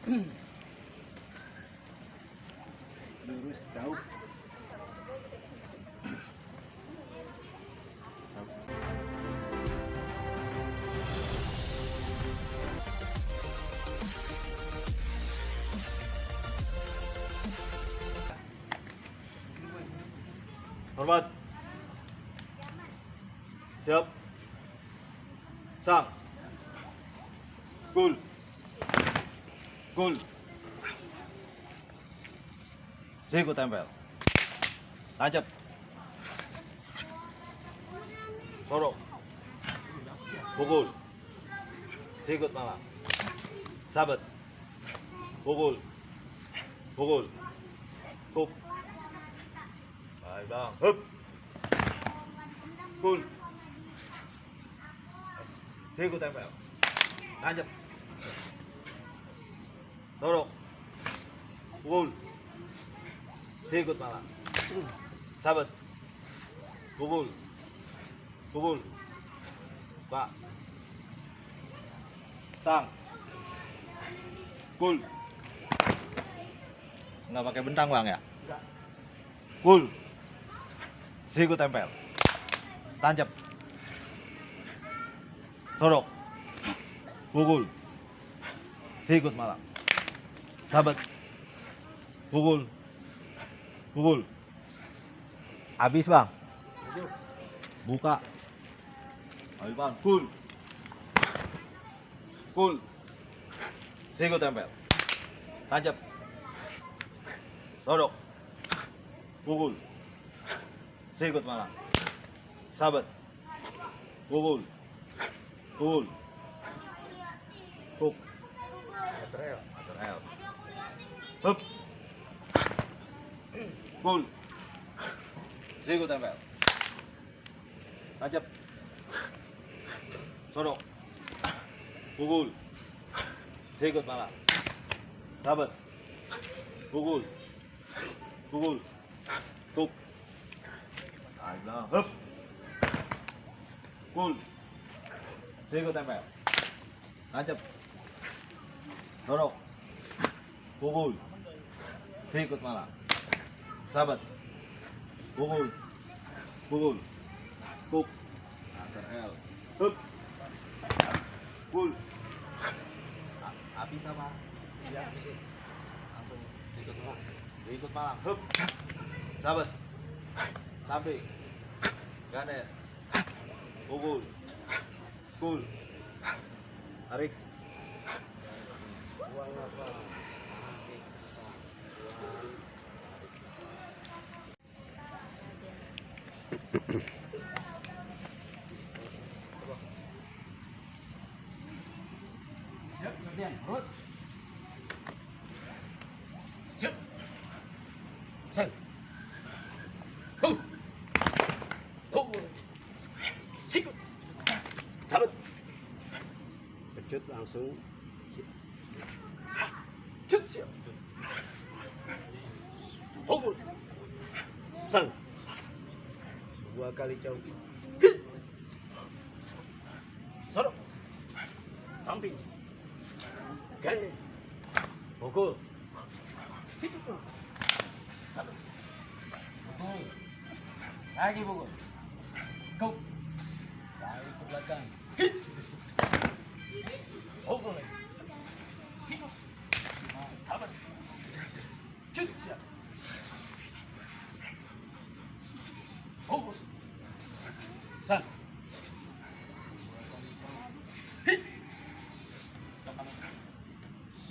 Lurus jauh. Hormat. Siap. Sang. Gul. Gul. Siku tempel. Tancap. Torok. Pukul. Sikut malam. Sabet. Pukul. Pukul. Kuk. Baik bang. Hup. Kul. Sikut tempel. Tancap. Torok. Pukul. Sikut malam. Sabet. Pukul. Pukul. Pak. Sang. Kul. Nggak pakai bentang bang ya? Kul. Sikut tempel. Tancap. Sorok. Pukul. Sikut malam. Sabet. Pukul. Pukul. Habis bang. Buka. Ayo bang. Kul. Kul. Sikut tempel. Tancap. Sorok. Pukul. Sikut malam. Sabet. Pukul. Pukul. Kuk. Atrel. Atrel. Hup. Kul. Sikut tempel. Tancap. Sorok. Pukul. Sikut malam. Sabet. Pukul. Pukul. Kuk. Ayo. Hup. Kul. Sikut tempel. Tancap. Sorok. Pukul. Sikut malam. Sabet. Pukul. Pukul. Kuk. Atrel. Hup. Kul. Habis apa? Iya, habis. Langsung sikut malam. Sikut malam. Hup. Sabet. Samping. Ganet. Pukul. Kul. Tarik. Buang apa? Yuk, gantian. Rut. Siap. Sen. Hu. Hu. Sikut. Sabet. Pecut langsung. Cut siap. Pukul. Sang. 2 kali jauh. Sorok. Samping. Gandeng. Pukul. Sikut. Sabet. Pukul. Lagi pukul. Kuk. Tarik ke belakang. Hit. Pukul lagi. Sikut. Sabet. Cut siap. Pukul. Sang. Hit.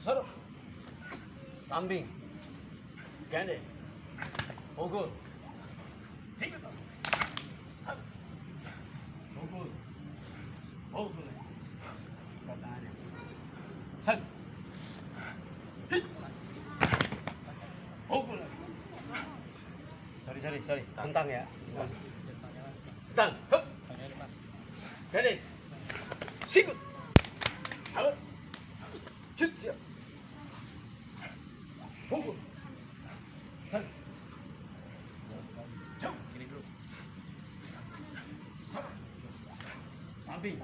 Sorok. Samping. Gandeng. Pukul. Sikut. Sabet. Pukul. Pukul. Katanya. Sang. Hit. Pukul. Sorry. Tentang ya. Tentang. Hup. Gandeng. Sikut. Sabet. Cut siap. Pukul. Sang. Jauh. Gini dulu. Sabet. Samping.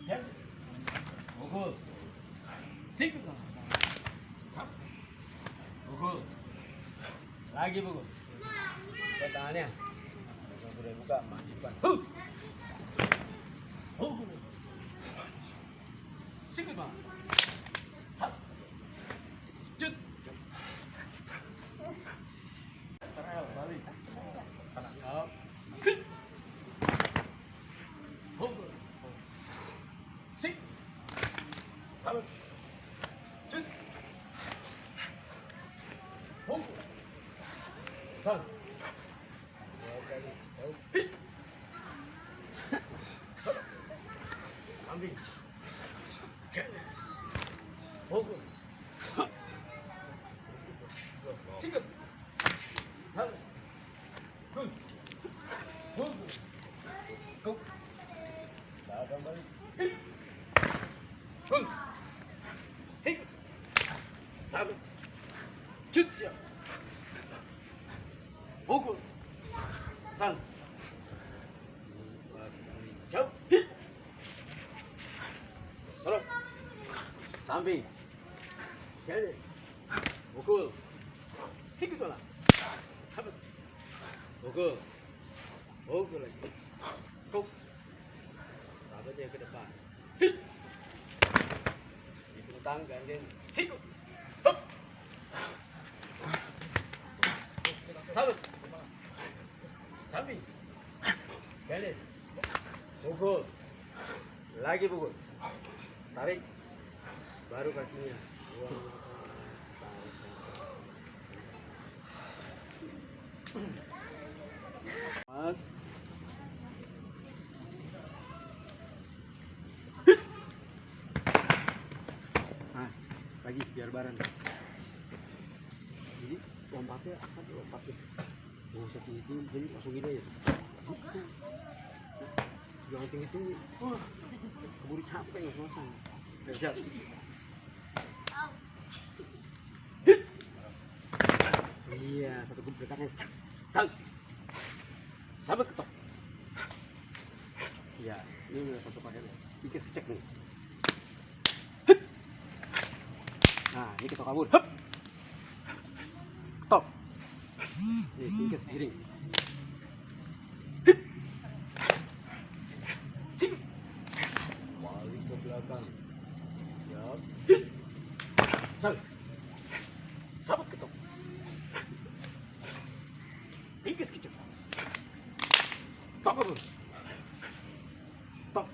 Gandeng. Pukul. Sikut. Lagi pukul. Ke tangannya. Udah buka, maju depan. Sikit bang. Sat. Cut. Terel balik. Tangan. Pukul. Sik. Salut. Cut. Pukul. Sang. Ambil. Pukul. Sikit. Salut. Kun. Pukul. Kuk. Belakang balik. Kun. Sikit. Salut. Cut siap. Pukul. Sang. Jauh. Salut. Samping. Kiri. Pukul. Sikit bola. Salut. Pukul. Pukul lagi. Kuk. Sahabatnya ke depan. Dibentang gandeng. Sikut. Hop. Salut. Samping. Kiri. Pukul. Lagi pukul. Tarik. Baru kakinya. Mas. Nah, lagi biar bareng. Jadi lompatnya akan lompatin. Mau usah tinggi, jadi langsung gini aja. Gitu. Jangan tinggi. Wah, keburu capek nggak selesai. Siap. Iya, satu gebrakannya. Sang. Sahabat ketok. Iya, ini udah satu paket. Dikit kecek nih. Nah, ini ketok kabur. Hup. Ketok. Ini tingkis giring. Sing. Balik ke belakang. Siap. Sang. Sahabat ketok. Tingkis kecek. Tok kabur. Tok.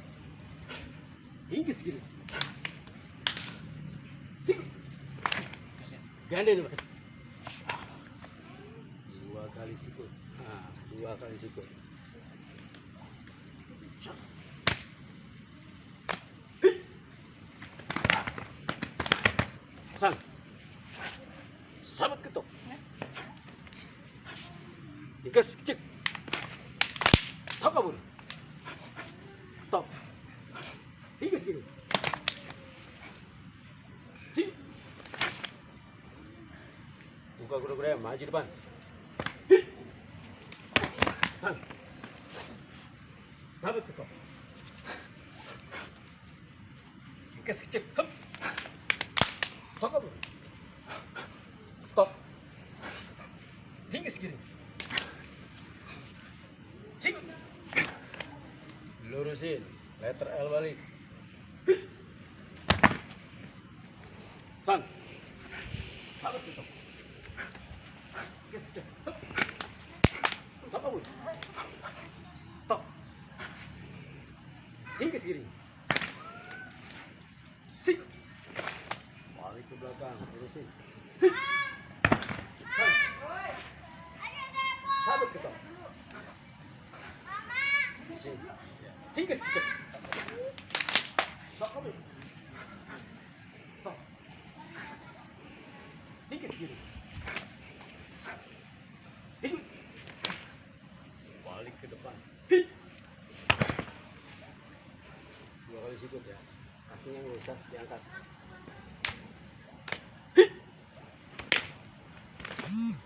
Tingkis giring. Sing. Gandeng Pak. Dua kali sikut. Nah, dua kali sikut. Sang. Sahabat ketok. Tingkis kecek. Tok kabur. Tok. Tingkis giring. Sing. Buka kuda-kuda, maju depan. Sang. Sahabat ketok. Tingkis kecek. Hup. Tok kabur. Tok. Tingkis giring. Sing. Lurusin. Letter L balik. Sang. Sahabat ketok. Tingkis kecek. Hup. Tok kabur. Tok. Tingkis giring. Sing. Balik ke belakang. Lurusin. Sang. Sahabat ketok. Sing. Tingkis kecek. Tok kabur. Tok. Tingkis giring. Sing. Balik ke depan. Dua kali sikut ya. Kakinya nggak usah diangkat.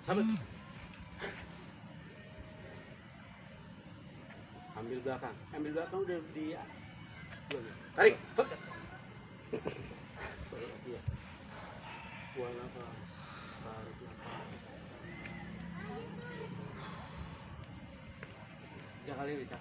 Sahabat. Ambil belakang udah di tarik. Hup. Iya. Buang nafas. Tarik nafas. Cakal ini, Cak.